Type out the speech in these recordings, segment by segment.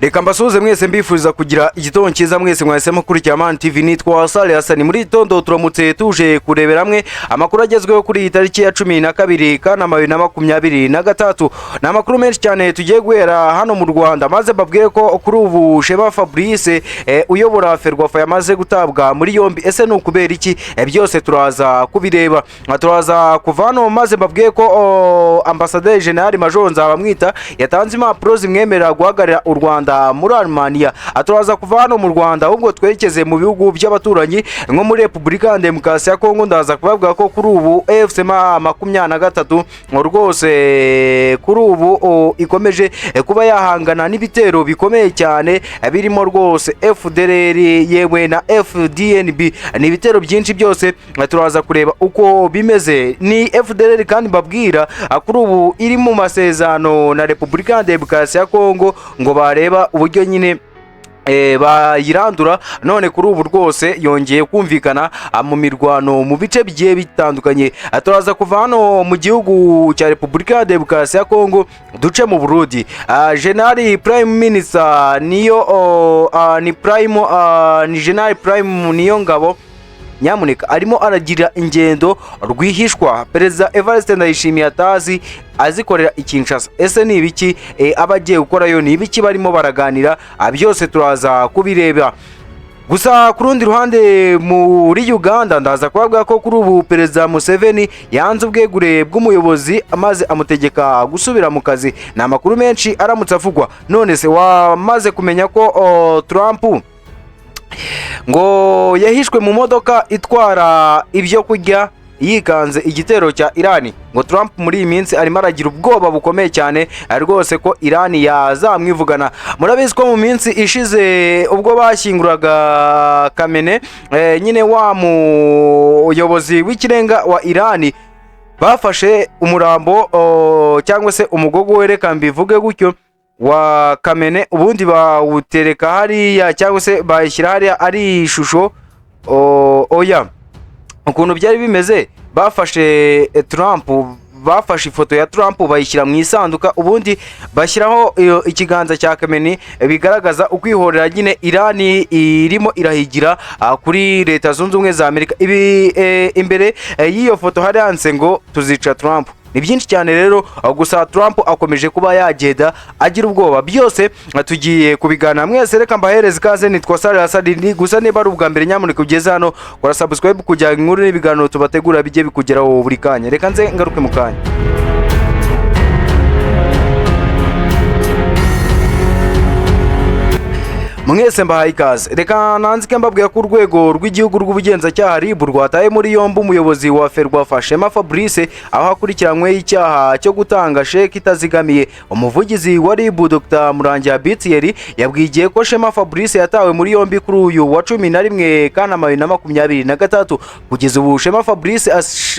Reka mbasuhuze mwese, mbifuriza kugira igitondo cyiza. Mwese mwahisemo kurikira Amani TV, nitwa Sale Hasani. Muri gitondo turamutse tuje kurebera hamwe amakuru agezweho kuri iyi tariki ya 12 Kanama 2023. Ni amakuru menshi cyane tugiye guhera hano mu Rwanda, maze mbabwire ko kuri ubu Shema Fabrice uyobora Ferwafa yamaze gutabwa muri yombi. Ese ni ukubera iki? Byose turaza kubireba. Turaza kuva hano maze mbabwiye ko Ambasaderi General Major Nzabamwita yatanze impapuro zimwemerera guhagararira u Rwanda muri Armenia. Turaza kuva hano mu Rwanda ahubwo twerekeze mu bihugu by'abaturanyi, nko muri Repubulika ya Demokarasi ya Kongo. Ndaza kubabwira ko kuri ubu AFC M23 ngo rwose kuri ubu ikomeje kuba yahangana n'ibitero bikomeye cyane birimo rwose FDLR yewe na FDNB. Ni ibitero byinshi byose, turaza kureba uko bimeze. Ni FDLR kandi mbabwira kuri ubu iri mu masezerano na Repubulika ya Demokarasi ya Kongo ngo bareba uburyo nyine bayirandura. None kuri ubu rwose yongeye kumvikana mu mirwano mu bice bigiye bitandukanye. Turaza kuva hano mu gihugu cya Repubulika ya Demokarasi ya Kongo duce mu Burundi. General Prime Minister niyo ni Prime ni General Prime niyo ngabo nyamuneka arimo aragira ingendo rwihishwa Perezida Evariste Ndayishimiye atazi, azikorera i Kinshasa. Ese ni ibiki aba agiye gukorayo? Ni ibiki barimo baraganira? Byose turaza kubireba. Gusa ku rundi ruhande, muri Uganda ndaza kubabwira ko kuri ubu Perezida Museveni yanze ubwegure bw'umuyobozi maze amutegeka gusubira mu kazi. Ni amakuru menshi aramutse avugwa. None se wamaze kumenya ko Trump ngo yahishwe mu modoka itwara ibyo kurya yikanze igitero cya Irani? Ngo Trump muri iyi minsi arimo aragira ubwoba bukomeye cyane rwose ko Irani yazamwivugana. Murabizi ko mu minsi ishize ubwo bashyinguraga Khamenei, nyine wa muyobozi w'ikirenga wa Irani, bafashe umurambo cyangwa se umugogo we, reka mbivuge gutyo, wa Khamenei, ubundi bawutereka hariya cyangwa se bayishyira hariya ari ishusho. Oya, ukuntu byari bimeze, bafashe Trump, bafashe ifoto ya Trump bayishyira mu isanduka, ubundi bashyiraho ikiganza cya Khamenei, bigaragaza ukwihorera nyine Irani irimo irahigira kuri Leta Zunze Ubumwe za Amerika. Ibi imbere y'iyo foto hari handitse ngo "Tuzica Trump". Ni byinshi cyane rero, gusa Trump akomeje kuba yagenda agira ubwoba. Byose tugiye kubiganira. Mwese reka mbahereze ikaze, nitwa Sare Hasani. Gusa niba ari ubwa mbere, nyamuneka ugeze hano, kora subscribe kugira ngo inkuru n'ibiganiro tubategura bijye bikugeraho buri kanya. Reka nze ngaruke mu kanya. Mwese mbahaye ikaze. Reka nanzike mbabwira ko Urwego rw'Igihugu rw'Ubugenzacyaha, RIB, rwataye muri yombi umuyobozi wa Ferwafa Shema Fabrice, aho akurikiranyweho icyaha cyo gutanga sheki itazigamiye. Umuvugizi wa RIB, Dr Murangira Bitiyeri, yabwiye Igihe ko Shema Fabrice yatawe muri yombi kuri uyu wa 11 Kanama 2023. Kugeza ubu Shema Fabrice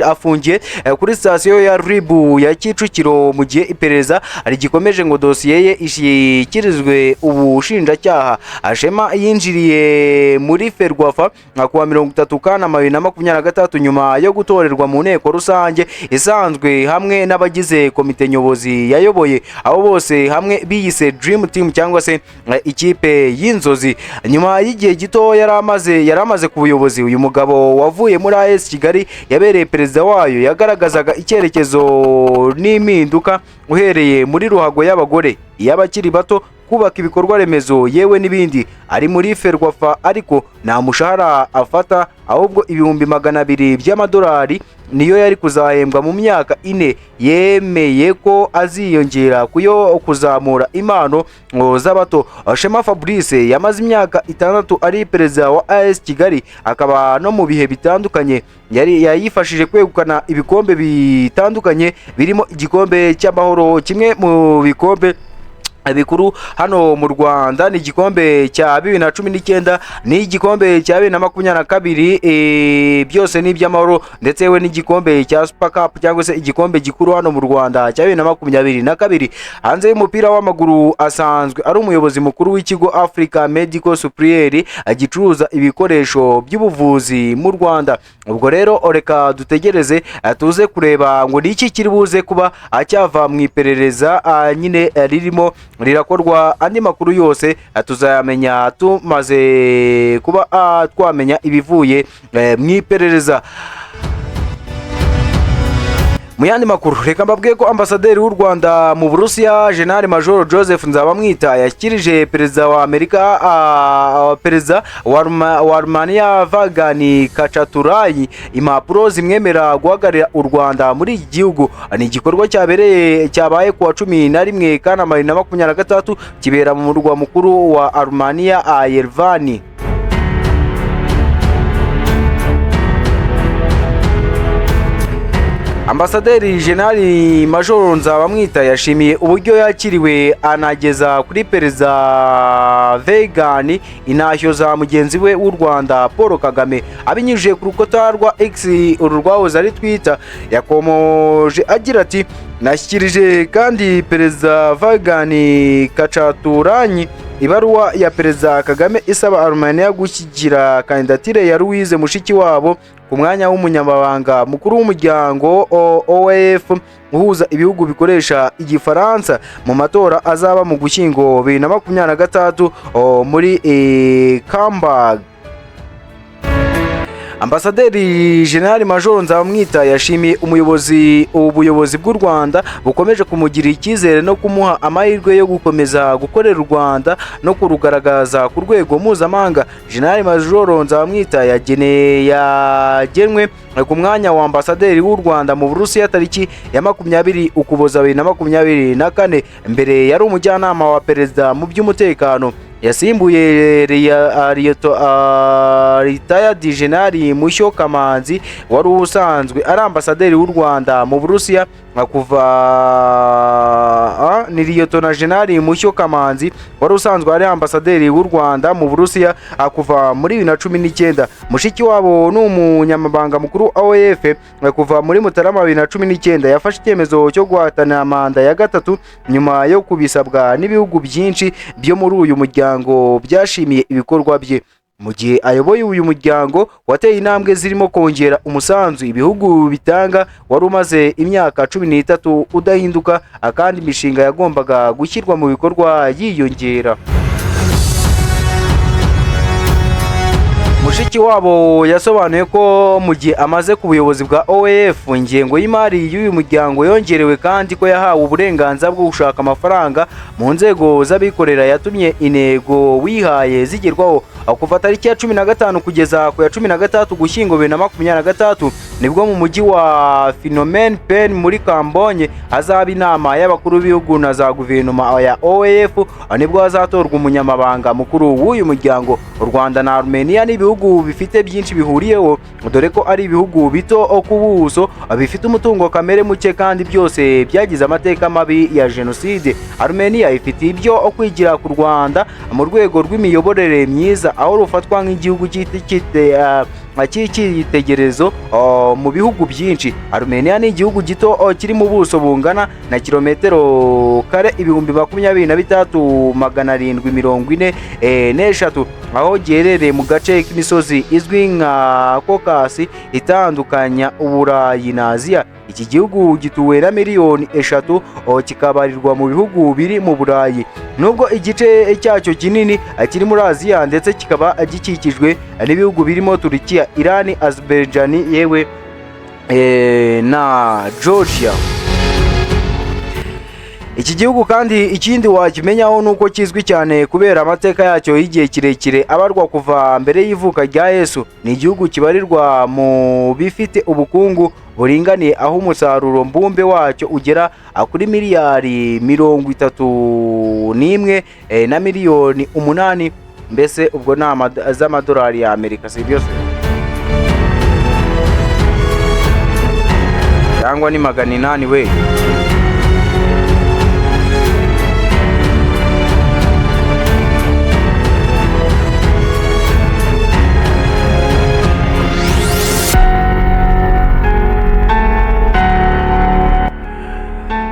afungiye kuri sitasiyo ya RIB ya Kicukiro mu gihe iperereza rigikomeje ngo dosiye ye ishyikirizwe ubushinjacyaha. Shema yinjiriye muri Ferwafa kuwa 30 Kanama 2023 nyuma yo gutorerwa mu nteko rusange isanzwe hamwe n'abagize komite nyobozi yayoboye, abo bose hamwe biyise Dream Team cyangwa se ikipe y'inzozi. Nyuma y'igihe gito yari amaze ku buyobozi, uyu mugabo wavuye muri AS Kigali yabereye perezida wayo, yagaragazaga icyerekezo n'impinduka uhereye muri ruhago y'abagore, iy'abakiri bato, kubaka ibikorwa remezo yewe n'ibindi. Ari muri Ferwafa ariko nta mushahara afata, ahubwo 200,000 by'amadolari niyo yari kuzahembwa mu myaka 4 yemeye ko aziyongera kuyo kuzamura impano ngo z'abato. Shema Fabrice yamaze imyaka 6 ari perezida wa AS Kigali, akaba no mu bihe bitandukanye yari yayifashije kwegukana ibikombe bitandukanye birimo igikombe cy'Amahoro, kimwe mu bikombe bikuru hano mu Rwanda, ni igikombe cya 2019 ni igikombe cya 2022, byose ni iby'amahoro, ndetse we n'igikombe cya Super Cup cyangwa se igikombe gikuru hano mu Rwanda cya 2022. Hanze y'umupira w'amaguru asanzwe ari umuyobozi mukuru w'ikigo Africa Medical Supplier gicuruza ibikoresho by'ubuvuzi mu Rwanda. Ubwo rero reka dutegereze tuze kureba ngo ni iki kiri buze kuba cyava mu iperereza nyine ririmo. rirakorwa. Andi makuru yose tuzayamenya tumaze kuba twamenya ibivuye mu iperereza. Mu yandi makuru, reka mbabwiye ko ambasaderi w'u Rwanda mu Burusiya, General Major Joseph Nzabamwita, yashyikirije perezida wa Amerika, perezida wa Armenia Vagani Khachaturian impapuro zimwemerera guhagararira u Rwanda muri iki gihugu. Ni igikorwa cyabaye ku wa 11 Kanama 2026, kibera mu murwa mukuru wa Armenia, Yerevan. Ambasaderi General Major Nzabamwita yashimiye uburyo yakiriwe, anageza kuri perezida Vagani intashyo za mugenzi we w'u Rwanda Paul Kagame. Abinyujije ku rukuta rwa X, uru rwahoze ari Twitter, yakomoje agira ati: "Nashyikirije kandi perezida Vagani Khachaturian ibaruwa ya perezida Kagame isaba Armenia gushyigikira kandidatire ya Louise Mushikiwabo ku mwanya w'umunyamabanga mukuru w'umuryango OEF uhuza ibihugu bikoresha Igifaransa mu matora azaba mu Gushyingo 2026 muri Hamburg." Ambasaderi General Major Nzabamwita yashimiye ubuyobozi bw'u Rwanda bukomeje kumugirira icyizere no kumuha amahirwe yo gukomeza gukorera u Rwanda no kurugaragaza ku rwego mpuzamahanga. General Major Nzabamwita yagenwe ku mwanya wa ambasaderi w'u Rwanda mu Burusiya tariki ya 20 Ukuboza 2024. Mbere yari umujyanama wa perezida mu by'umutekano. Yasimbuye Retired General Mushyo Kamanzi wari usanzwe ari ambasaderi w'u Rwanda mu Burusiya kuva, ni Liyetona General Mushyo Kamanzi wari usanzwe ari ambasaderi w'u Rwanda mu Burusiya kuva muri 2019. Mushikiwabo ni umunyamabanga mukuru OEF kuva muri Mutarama 2019. Yafashe icyemezo cyo guhatanira manda ya gatatu nyuma yo kubisabwa n'ibihugu byinshi byo muri uyu muryango byashimiye ibikorwa bye mu gihe ayoboye uyu muryango wateye intambwe zirimo kongera umusanzu ibihugu bitanga wari umaze imyaka 13 udahinduka, kandi imishinga yagombaga gushyirwa mu bikorwa yiyongera. Mushikiwabo yasobanuye ko mu gihe amaze ku buyobozi bwa OEF ingengo y'imari y'uyu muryango yongerewe, kandi ko yahawe uburenganzira bwo gushaka amafaranga mu nzego z'abikorera yatumye intego wihaye zigerwaho. Kuva tariki ya 15 kugeza ku ya 16 Ugushyingo 2026 nibwo mu mujyi wa Phnom Penh muri Cambodge hazaba inama y'abakuru b'ibihugu na za guverinoma ya OEF. Nibwo hazatorwa umunyamabanga mukuru w'uyu muryango. U Rwanda na Armenia ni ibihugu bifite byinshi bihuriyeho, dore ko ari ibihugu bito ku buso, bifite umutungo kamere muke, kandi byose byagize amateka mabi ya jenoside. Armenia ifite ibyo kwigira ku Rwanda mu rwego rw'imiyoborere myiza, aho rufatwa nk'igihugu cy'icyitegererezo mu bihugu byinshi. Armenia ni igihugu gito kiri mu buso bungana na kilometero kare 23,743, aho giherereye mu gace k'imisozi izwi nka Caucasus itandukanya Uburayi na Aziya. Iki gihugu gituwe na miliyoni 3, kikabarirwa mu bihugu biri mu Burayi nubwo igice cyacyo kinini kiri muri Aziya, ndetse kikaba gikikijwe n'ibihugu birimo Turukiya, Iran, Azerbaijan yewe na Georgia. Iki gihugu kandi ikindi wakimenyaho ni uko kizwi cyane kubera amateka yacyo y'igihe kirekire abarwa kuva mbere y'ivuka rya Yesu. Ni igihugu kibarirwa mu bifite ubukungu buringaniye, aho umusaruro mbumbe wacyo ugera kuri miliyari 31 na miliyoni 8, mbese ubwo ni z'amadolari ya Amerika, si byose cyangwa ni 800 we?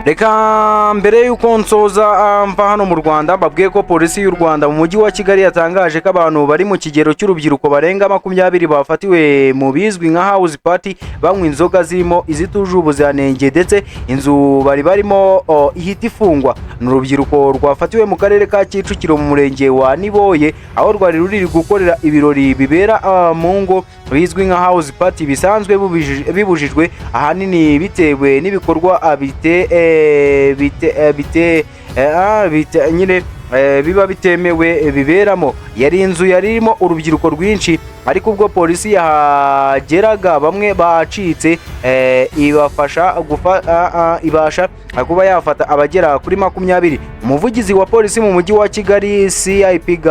Reka mbere y'uko nsoza mva hano mu Rwanda, mbabwiye ko Polisi y'u Rwanda mu mujyi wa Kigali yatangaje ko abantu bari mu kigero cy'urubyiruko barenga 20 bafatiwe mu bizwi nka house party banywa inzoga zirimo izitujuje ubuziranenge, ndetse inzu bari barimo ihita ifungwa. Ni urubyiruko rwafatiwe mu karere ka Kicukiro, mu murenge wa Niboye, aho rwari ruri gukorera ibirori bibera mu ngo bizwi nka house party, bisanzwe bibujijwe ahanini bitewe n'ibikorwa bite bite bite bite nyine biba bitemewe biberamo. Yari inzu yari irimo urubyiruko rwinshi, ariko ubwo polisi yahageraga bamwe bacitse, ibafasha ibasha kuba yafata abagera kuri 20. Umuvugizi wa polisi mu mujyi wa Kigali, CIP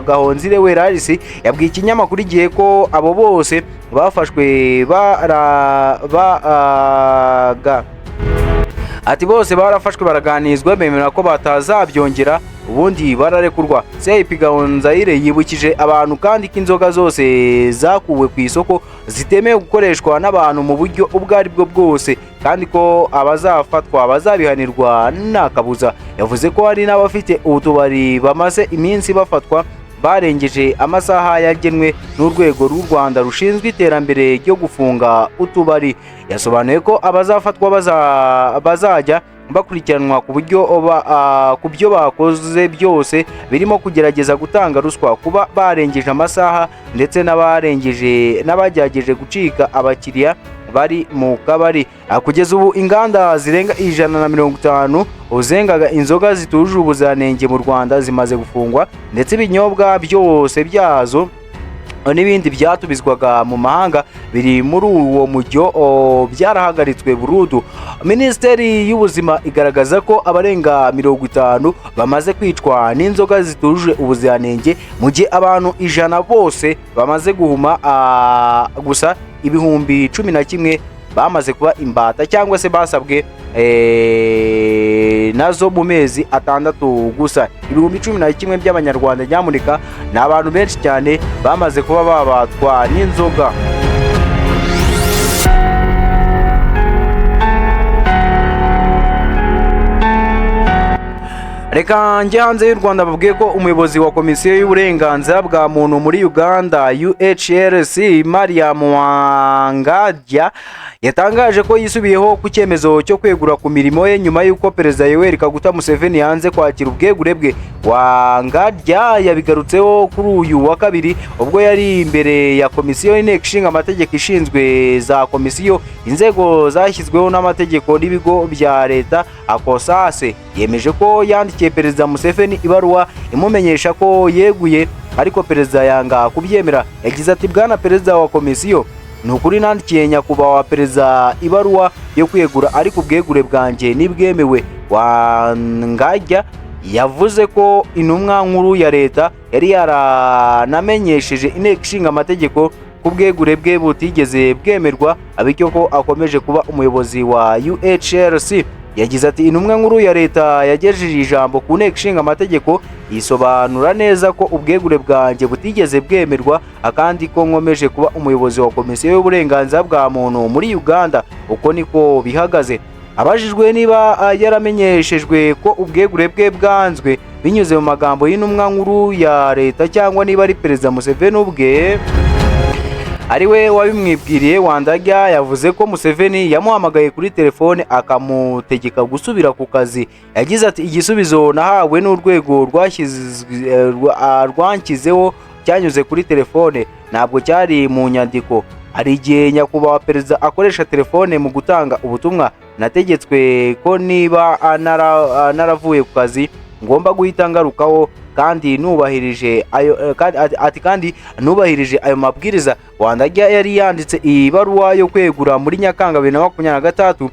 Gahonzire Werarisi, yabwiye ikinyamakuru Igihe ko abo bose bafashwe bara ba, ga Ati bose barafashwe, baraganizwa, bemera ko batazabyongera, ubundi bararekurwa. CIP Gahonzayire yibukije abantu kandi ko inzoga zose zakuwe ku isoko zitemewe gukoreshwa n'abantu mu buryo ubwo ari bwo bwose, kandi ko abazafatwa bazabihanirwa nta kabuza. Yavuze ko hari n'abafite utubari bamaze iminsi bafatwa barengeje amasaha yagenwe n'urwego rw'u Rwanda rushinzwe iterambere ryo gufunga utubari. Yasobanuye ko abazafatwa bazajya bakurikiranwa ku byo bakoze byose, birimo kugerageza gutanga ruswa, kuba barengeje amasaha, ndetse n'abarengeje n'abagerageje gucika abakiriya bari mu kabari. Kugeza ubu inganda zirenga 150 zengaga inzoga zitujuje ubuziranenge mu Rwanda zimaze gufungwa, ndetse ibinyobwa byose byazo n'ibindi byatumizwaga mu mahanga biri muri uwo mujyo byarahagaritswe burundu. Minisiteri y'Ubuzima igaragaza ko abarenga 50 bamaze kwicwa n'inzoga zitujuje ubuziranenge, mu gihe abantu 100 bose bamaze guhuma, gusa 11,000 bamaze kuba imbata cyangwa se basabwe nazo mu mezi 6 gusa. 11,000 by'Abanyarwanda, nyamuneka, ni abantu benshi cyane bamaze kuba babatwa n'inzoga. Reka njye hanze y'u Rwanda, babwiye ko umuyobozi wa Komisiyo y'Uburenganzira bwa Muntu muri Uganda, UHRC, Mariam Wangadya, yatangaje ko yisubiyeho ku cyemezo cyo kwegura ku mirimo ye nyuma y'uko Perezida Yoweri Kaguta Museveni yanze kwakira ubwegure bwe. Wangadya yabigarutseho kuri uyu wa kabiri ubwo yari imbere ya Komisiyo y'Inteko Ishinga Amategeko ishinzwe za komisiyo, inzego zashyizweho n'amategeko n'ibigo bya leta, ACOSASE. Yemeje ko yandikiye Perezida Museveni ibaruwa imumenyesha ko yeguye, ariko perezida yanga kubyemera. Yagize ati: "Bwana Perezida wa komisiyo, ni ukuri nandikiye nyakubahwa perezida ibaruwa yo kwegura, ariko ubwegure bwanjye ntibwemewe." Wangajya yavuze ko intumwa nkuru ya leta yari yaranamenyesheje Inteko Ishinga Amategeko ko ubwegure bwe butigeze bwemerwa, bityo ko akomeje kuba umuyobozi wa UHRC. Yagize ati: "Intumwa nkuru ya leta yagejeje ijambo ku Nteko Ishinga Amategeko, isobanura neza ko ubwegure bwanjye butigeze bwemerwa, akandi ko nkomeje kuba umuyobozi wa Komisiyo y'Uburenganzira bwa Muntu muri Uganda. Uko niko bihagaze." Abajijwe niba yaramenyeshejwe ko ubwegure bwe bwanzwe binyuze mu magambo y'intumwa nkuru ya leta cyangwa niba ari Perezida Museveni ubwe ari we wabimwibwiriye, Wandajya yavuze ko Museveni yamuhamagaye kuri telefone akamutegeka gusubira ku kazi. Yagize ati: "Igisubizo nahawe n'urwego rwanshyizeho cyanyuze kuri telefone, ntabwo cyari mu nyandiko. Hari igihe nyakubahwa perezida akoresha telefone mu gutanga ubutumwa. Nategetswe ko niba naravuye ku kazi ngomba guhita ngarukaho, kandi nubahirije ayo ati kandi nubahirije ayo mabwiriza." Wandajya yari yanditse iyi baruwa yo kwegura muri Nyakanga 2023,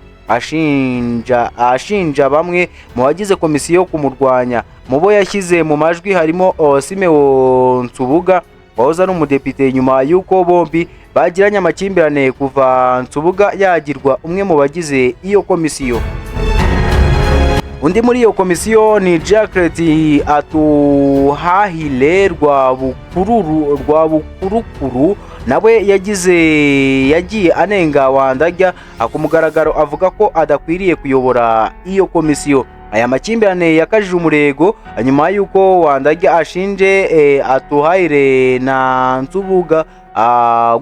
ashinja bamwe mu bagize komisiyo kumurwanya. Mu bo yashyize mu majwi harimo Simeo Nsubuga wahoze ari umudepite, nyuma y'uko bombi bagiranye amakimbirane kuva Nsubuga yagirwa umwe mu bagize iyo komisiyo. Undi muri iyo komisiyo ni Jacqueline Atuhahile Rwabukurukuru, Nawe yagiye anenga Wandajya ku mugaragaro, avuga ko adakwiriye kuyobora iyo komisiyo. Aya makimbirane yakajije umurego nyuma y'uko Wandajya ashinje Atuhaire na Nsubuga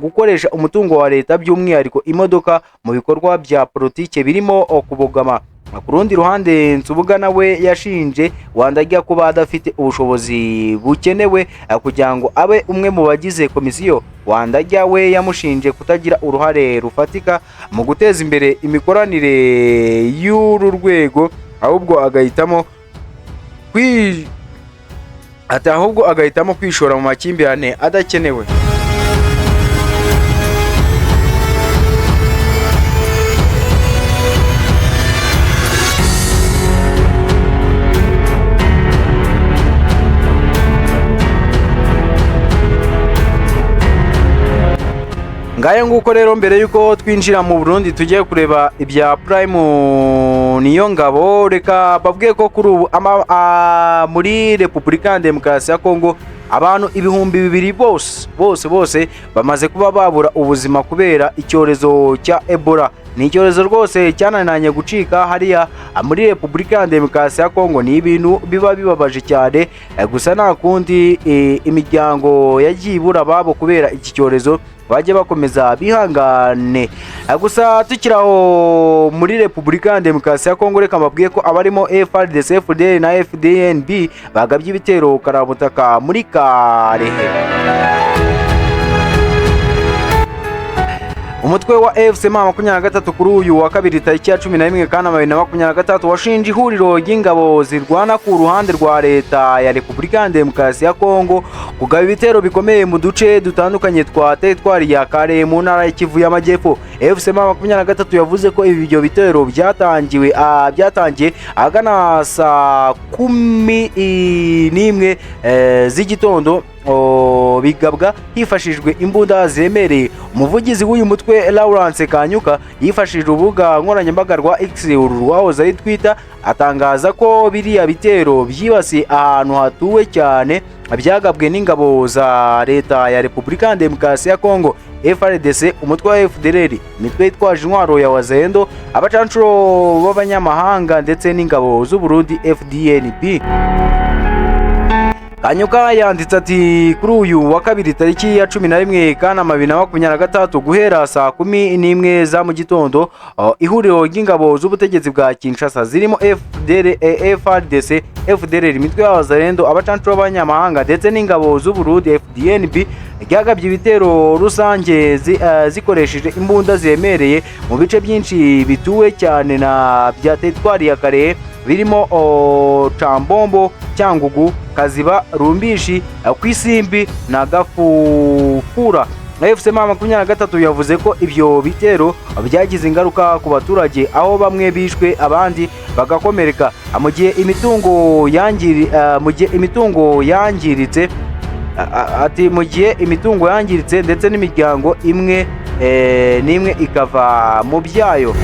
gukoresha umutungo wa leta, by'umwihariko imodoka, mu bikorwa bya politike birimo kubogama. Ku rundi ruhande, Nsubuga nawe yashinje Wandajya kuba adafite ubushobozi bukenewe kugira ngo abe umwe mu bagize komisiyo. Wandajya we yamushinje kutagira uruhare rufatika mu guteza imbere imikoranire y'uru rwego, ahubwo agahitamo kwishora mu makimbirane adakenewe. Ngayo nguko rero. Mbere yuko twinjira mu Burundi tugiye kureba ibya Prime niyo ngabo, reka babwiye ko kuri ubu muri Repubulika ya Demokarasi ya Kongo abantu 2000 bose bose bose bamaze kuba babura ubuzima kubera icyorezo cya Ebola. Ni icyorezo rwose cyananiranye gucika hariya muri Repubulika ya Demokarasi ya Kongo. Ni ibintu biba bibabaje cyane, gusa nta kundi, imiryango yagiye ibura ababo kubera iki cyorezo bajye bakomeza bihangane. Gusa tukiri aho muri Repubulika ya Demokarasi ya Kongo, reka mbabwiye ko abarimo FARDC, FDL na FDNB bagabye ibitero karabutaka muri Karehe. Umutwe wa AFC M23 kuri uyu wa kabiri tariki ya 11 Kanama 2023 washinje ihuriro ry'ingabo zirwana ku ruhande rwa leta ya Repubulika ya Demokarasi ya Kongo kugaba ibitero bikomeye mu duce dutandukanye twa teritwari ya Kare mu ntara ya Kivu y'Amajyepfo. AFC M23 yavuze ko ibyo bitero byatangiye ahagana saa 11 z'igitondo, bigabwa hifashishijwe imbunda ziremereye. Umuvugizi w'uyu mutwe Lawrence Kanyuka yifashishije urubuga nkoranyambaga rwa X, uru rwahoze ari Twitter, atangaza ko biriya bitero byibasiye ahantu hatuwe cyane byagabwe n'ingabo za leta ya Repubulika ya Demokarasi ya Kongo, FARDC, umutwe wa FDLR, imitwe yitwaje intwaro ya Wazalendo, abacancuro b'abanyamahanga ndetse n'ingabo z'u Burundi FDNB. Kanyuka yanditse ati: "Kuri uyu wa kabiri tariki ya 11 Kanama 2023 guhera saa 11 za mu gitondo, ihuriro ry'ingabo z'ubutegetsi bwa Kinshasa zirimo FDL, FARDC, FDLR, imitwe y'abazalendo, abacancuro b'abanyamahanga ndetse n'ingabo z'u Burundi FDNB ryagabye ibitero rusange zikoresheje imbunda ziremereye mu bice byinshi bituwe cyane na bya teritwari ya Karehe birimo Cambombo, Cyangugu, Kaziba, Rumbishi, Kwisimbi na Gafufura." AFC M23 yavuze ko ibyo bitero byagize ingaruka ku baturage, aho bamwe bishwe abandi bagakomereka, mu gihe imitungo yangiritse. Ati mu gihe imitungo yangiritse ndetse n'imiryango imwe n'imwe ikava mu byayo.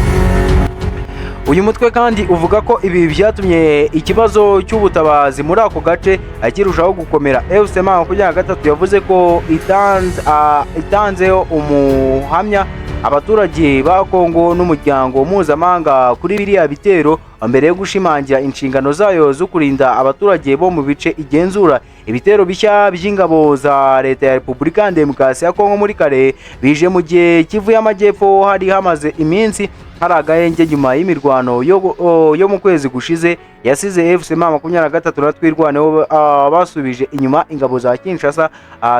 Uyu mutwe kandi uvuga ko ibi byatumye ikibazo cy'ubutabazi muri ako gace kirushaho gukomera. AFC M23 yavuze ko itanzeho umuhamya abaturage ba Kongo n'umuryango mpuzamahanga kuri biriya bitero mbere yo gushimangira inshingano zayo zo kurinda abaturage bo mu bice igenzura. Ibitero bishya by'ingabo za leta ya Repubulika ya Demokarasi ya Kongo muri Kare bije mu gihe Kivu y'Amajyepfo hari hamaze iminsi hari agahenge nyuma y'imirwano yo mu kwezi gushize yasize AFC M23 na Twirwaneho basubije inyuma ingabo za Kinshasa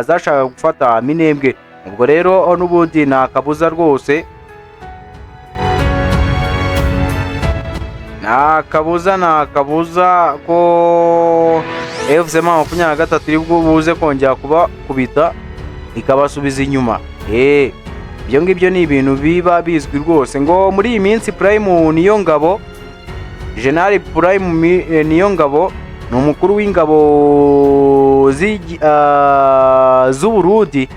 zashakaga gufata Minembwe. Ubwo rero n'ubundi nta kabuza rwose, nta kabuza, nta kabuza ko AFC M23 iri buze kongera kubakubita ikabasubiza inyuma. Ibyo ngibyo ni ibintu biba bizwi rwose. Ngo muri iyi minsi Prime Niyongabo, General Prime Niyongabo ni umukuru w'ingabo z'u Burundi.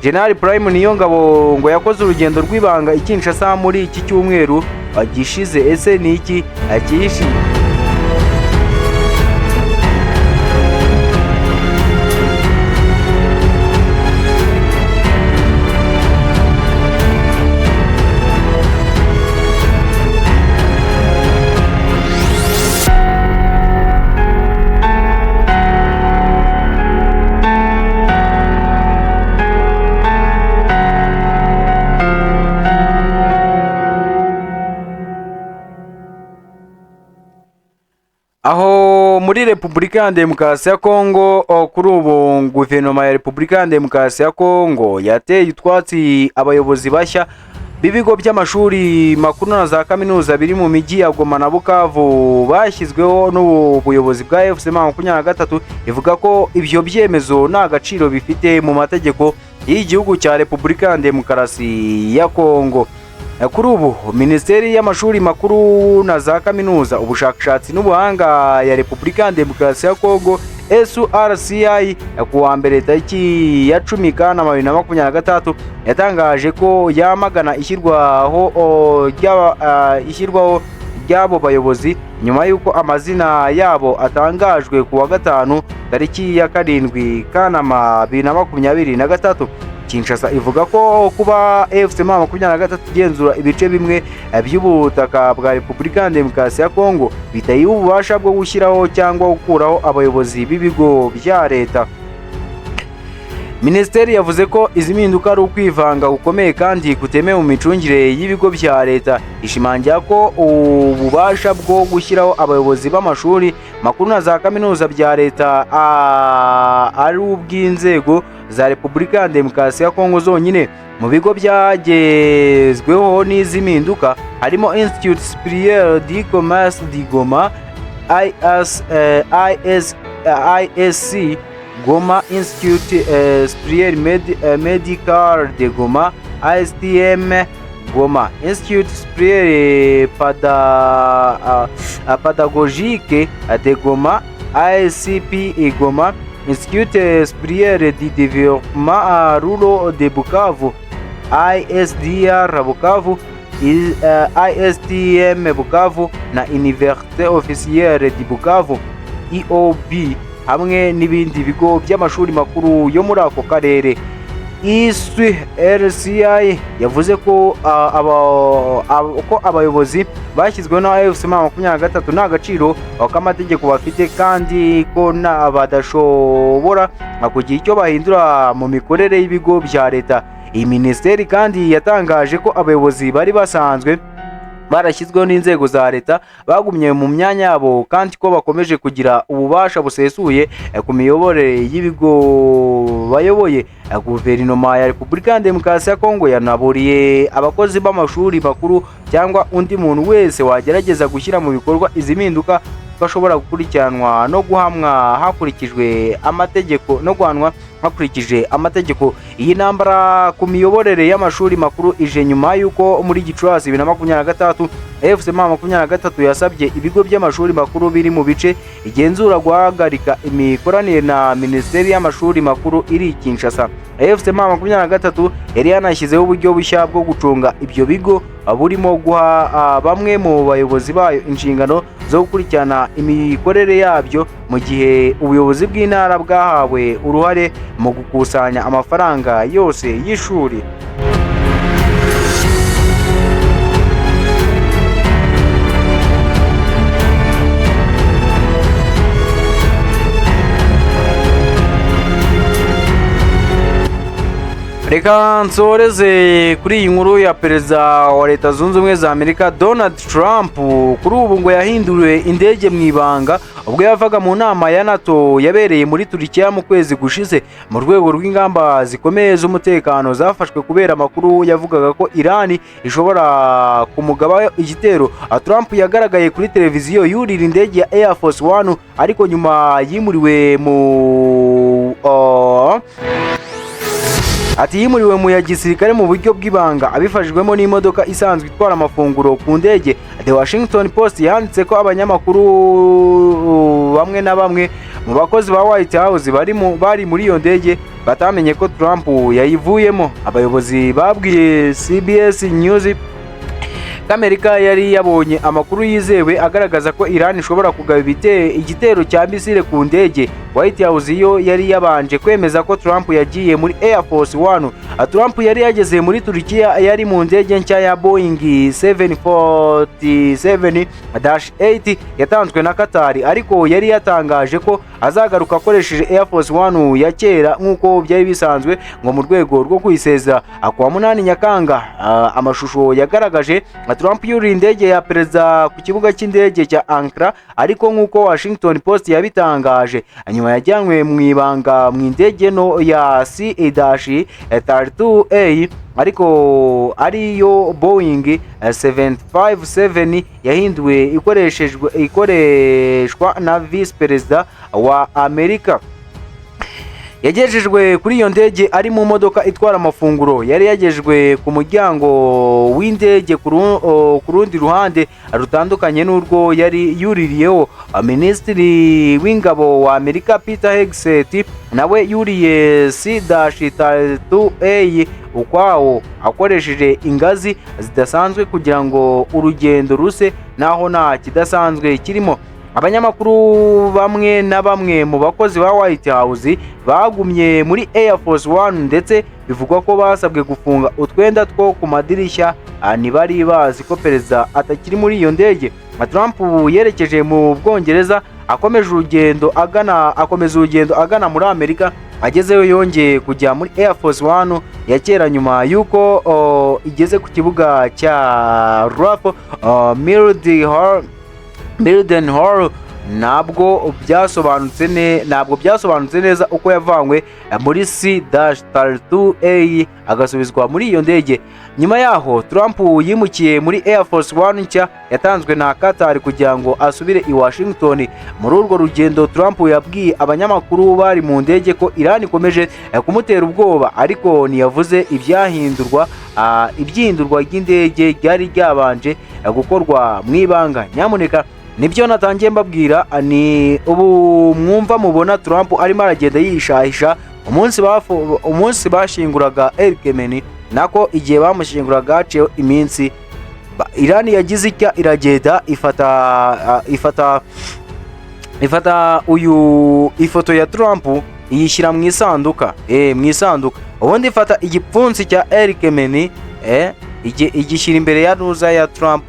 General Prime Niyongabo ngo yakoze urugendo rw'ibanga i Kinshasa muri iki cyumweru gishize. Ese ni iki cyihishe? Aho muri Repubulika ya Demokarasi ya Kongo, kuri ubu guverinoma ya Repubulika ya Demokarasi ya Kongo yateye utwatsi abayobozi bashya b'ibigo by'amashuri makuru na za kaminuza biri mu mijyi ya Goma na Bukavu bashyizweho n'ubuyobozi bwa AFC M23, ivuga ko ibyo byemezo nta gaciro bifite mu mategeko y'igihugu cya Repubulika ya Demokarasi ya Kongo. Kuri ubu Minisiteri y'Amashuri Makuru na za Kaminuza, Ubushakashatsi n'Ubuhanga ya Repubulika ya Demokarasi ya Kongo, SRCI, ku wa mbere tariki ya 10 Kanama 2023 yatangaje ko yamagana ishyirwaho ry'abo bayobozi nyuma y'uko amazina yabo atangajwe ku wa gatanu tariki ya 7 Kanama 2023. Kinshasa ivuga ko kuba AFC M23 igenzura ibice bimwe by'ubutaka bwa Repubulika ya Demokarasi ya Kongo bitayiha ububasha bwo gushyiraho cyangwa gukuraho abayobozi b'ibigo bya leta. Minisiteri yavuze ko izi mpinduka ari ukwivanga gukomeye kandi kutemewe mu micungire y'ibigo bya leta, ishimangira ko ububasha bwo gushyiraho abayobozi b'amashuri makuru na za kaminuza bya leta ari ubw'inzego za Repubulika ya Demokarasi ya Kongo zonyine. Mu bigo byagezweho n'izi mpinduka harimo Institut Supérieur du Commerce de Goma, IS, IS, ISC Goma, Institut Supérieur Médical de Goma, ISTM Goma, Institut Supérieur Pédagogique de Goma, ISCP Goma, Institut Supérieur du Développement Rural de Bukavu, ISDR Bukavu, ISTM Bukavu na Université Officielle de Bukavu, EOB, hamwe n'ibindi bigo by'amashuri makuru yo muri ako karere. ISRCI yavuze ko abayobozi bashyizweho na AFC M23 nta gaciro k'amategeko bafite kandi ko badashobora kugira icyo bahindura mu mikorere y'ibigo bya leta. Iyi minisiteri kandi yatangaje ko abayobozi bari basanzwe barashyizweho n'inzego za leta bagumye mu myanya yabo kandi ko bakomeje kugira ububasha busesuye ku miyoborere y'ibigo bayoboye. Guverinoma ya Repubulika ya Demokarasi ya Kongo yanaburiye abakozi b'amashuri makuru cyangwa undi muntu wese wagerageza gushyira mu bikorwa izi mpinduka ko ashobora gukurikiranwa no guhamwa hakurikijwe amategeko no guhanwa hakurikije amategeko. Iyi ntambara ku miyoborere y'amashuri makuru ije nyuma y'uko muri Gicurasi 2023 AFC M23 yasabye ibigo by'amashuri makuru biri mu bice igenzura guhagarika imikoranire na Minisiteri y'Amashuri Makuru iri i Kinshasa. AFC M23 yari yanashyizeho uburyo bushya bwo gucunga ibyo bigo burimo guha bamwe mu bayobozi bayo inshingano zo gukurikirana imikorere yabyo, mu gihe ubuyobozi bw'intara bwahawe uruhare mu gukusanya amafaranga yose y'ishuri. Reka nsoreze kuri iyi nkuru ya perezida wa Leta Zunze Ubumwe za Amerika Donald Trump. Kuri ubu ngo yahinduriwe indege mu ibanga ubwo yavaga mu nama ya NATO yabereye muri Turikiya mu kwezi gushize, mu rwego rw'ingamba zikomeye z'umutekano zafashwe kubera amakuru yavugaga ko Iran ishobora kumugaba igitero. Trump yagaragaye kuri televiziyo yurira indege ya Air Force One, ariko nyuma yimuriwe mu ati yimuriwe mu ya gisirikare mu buryo bw'ibanga abifashijwemo n'imodoka isanzwe itwara amafunguro ku ndege. The Washington Post yanditse ko abanyamakuru bamwe na bamwe mu bakozi ba White House bari muri iyo ndege batamenye ko Trump yayivuyemo. Abayobozi babwiye CBS News Amerika yari yabonye amakuru yizewe agaragaza ko Iran ishobora kugaba igitero cya misile ku ndege. White House yo yari yabanje kwemeza ko Trump yagiye muri Air Force One. Trump yari yageze muri Turikiya yari mu ndege nshya ya Boeing 747-8 yatanzwe na Qatar, ariko yari yatangaje ko azagaruka akoresheje Air Force One ya kera nk'uko byari bisanzwe ngo mu rwego rwo kwisezera. Ku wa 8 Nyakanga amashusho yagaragaje Trump yuriye indege ya perezida ku kibuga cy'indege cya Ankara, ariko nk'uko Washington Post yabitangaje, nyuma yajyanywe mu ibanga mu indege nto ya C-32A, ariko ariyo Boeing 757 yahinduwe ikoreshejwe ikoreshwa na visi perezida wa Amerika. Yagejejwe kuri iyo ndege ari mu modoka itwara amafunguro yari yagejejwe ku muryango w'indege ku rundi ruhande rutandukanye n'urwo yari yuririyeho. Minisitiri w'ingabo wa Amerika Pete Hegseth nawe yuriye C-32A ukwawo, akoresheje ingazi zidasanzwe kugira ngo urugendo ruse naho nta kidasanzwe kirimo. Abanyamakuru bamwe na bamwe mu bakozi ba White House bagumye muri Air Force One, ndetse bivugwa ko basabwe gufunga utwenda two ku madirishya. Ntibari bazi ko perezida atakiri muri iyo ndege. Trump ubu yerekeje mu Bwongereza, akomeje urugendo agana akomeza urugendo agana muri Amerika. Agezeyo yongeye kujya muri Air Force One ya kera nyuma y'uko igeze ku kibuga cya RAF Mildenhall. Ntabwo byasobanutse neza uko yavanywe muri C-32A agasubizwa muri iyo ndege. Nyuma yaho Trump yimukiye muri Air Force One nshya yatanzwe na Qatar kugira ngo asubire i Washington. Muri urwo rugendo Trump yabwiye abanyamakuru bari mu ndege ko Iran ikomeje kumutera ubwoba, ariko ntiyavuze ibyihindurwa ry'indege ryari ryabanje gukorwa mu ibanga. Nyamuneka, nibyo natangiye mbabwira, ni ubu mwumva mubona Trump arimo aragenda yishahisha. Umunsi bashinguraga El Khamenei, nako igihe bamushyinguraga haciyeho iminsi, Iran yagize icya iragenda ifata uyu ifoto ya Trump iyishyira mu isanduka, mu isanduka, ubundi ifata igipfunsi cya El Khamenei, igishyira imbere ya nuza ya Trump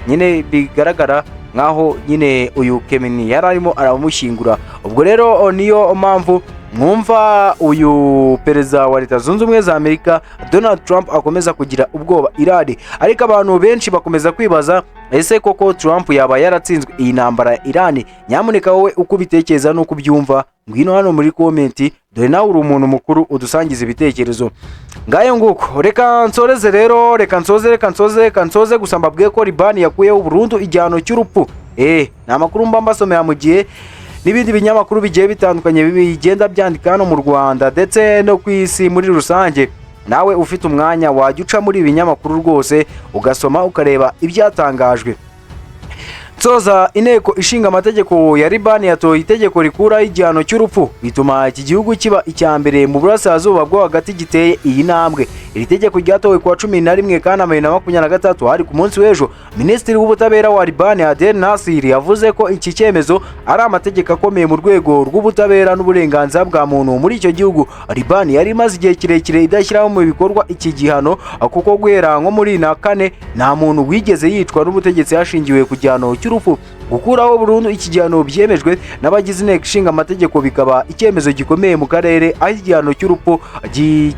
nyine, bigaragara nkaho nyine uyu Khamenei yari arimo aramushyingura. Ubwo rero niyo mpamvu mwumva uyu perezida wa Leta Zunze Ubumwe za Amerika Donald Trump akomeza kugira ubwoba Irani. Ariko abantu benshi bakomeza kwibaza: ese koko Trump yaba yaratsinzwe iyi ntambara ya Irani? Nyamuneka wowe uko ubitekereza n'uko ubyumva, ngwino hano muri comment, dore nawe uri umuntu mukuru, udusangiza ibitekerezo. Ngayo nguko, reka nsoreze rero, reka nsoze, reka nsoze, reka nsoze gusa mbabwiye ko Libani yakuyeho burundu igihano cy'urupfu. Ni amakuru mba mbasomera mu gihe n'ibindi binyamakuru bigiye bitandukanye bigenda byandika hano mu Rwanda ndetse no ku isi muri rusange. Nawe ufite umwanya wajya uca muri ibi binyamakuru rwose ugasoma, ukareba ibyatangajwe. Nsoza, inteko ishinga amategeko ya Libani yatoye itegeko rikuraho igihano cy'urupfu, bituma iki gihugu kiba icya mbere mu burasirazuba bwo hagati giteye iyi ntambwe. Iri tegeko ryatowe kuwa 11 Kanama 2023, hari ku munsi w'ejo. Minisitiri w'ubutabera wa Libani Adel Nasir yavuze ko iki cyemezo ari amategeko akomeye mu rwego rw'ubutabera n'uburenganzira bwa muntu muri icyo gihugu. Libani yari imaze igihe kirekire idashyiraho mu bikorwa iki gihano, kuko guhera nko muri na kane nta muntu wigeze yicwa n'ubutegetsi hashingiwe ku gihano cy'urupfu. Gukuraho burundu iki gihano byemejwe n'abagize inteko ishinga amategeko bikaba icyemezo gikomeye mu karere, aho igihano cy'urupfu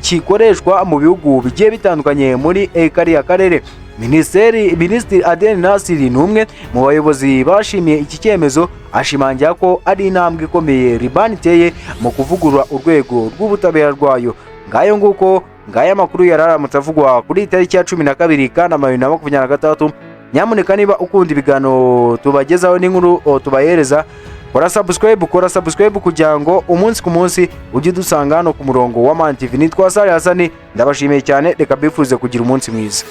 gikoreshwa mu bihugu bigiye bitandukanye muri kariya karere. Minisitiri Adel Nasiri ni umwe mu bayobozi bashimiye iki cyemezo, ashimangira ko ari intambwe ikomeye Libani iteye mu kuvugurura urwego rw'ubutabera rwayo. Ngayo nguko, ngaya amakuru yari aramutse avugwa kuri iyi tariki ya 12 Kanama 2026. Nyamuneka niba ukunda ibiganiro tubagezaho n'inkuru tubahereza, kora subscribe, kora subscribe kugira ngo umunsi ku munsi ujye udusanga hano ku murongo wa Man TV. Nitwa Sare Hasani, ndabashimiye cyane, reka mbifurize kugira umunsi mwiza.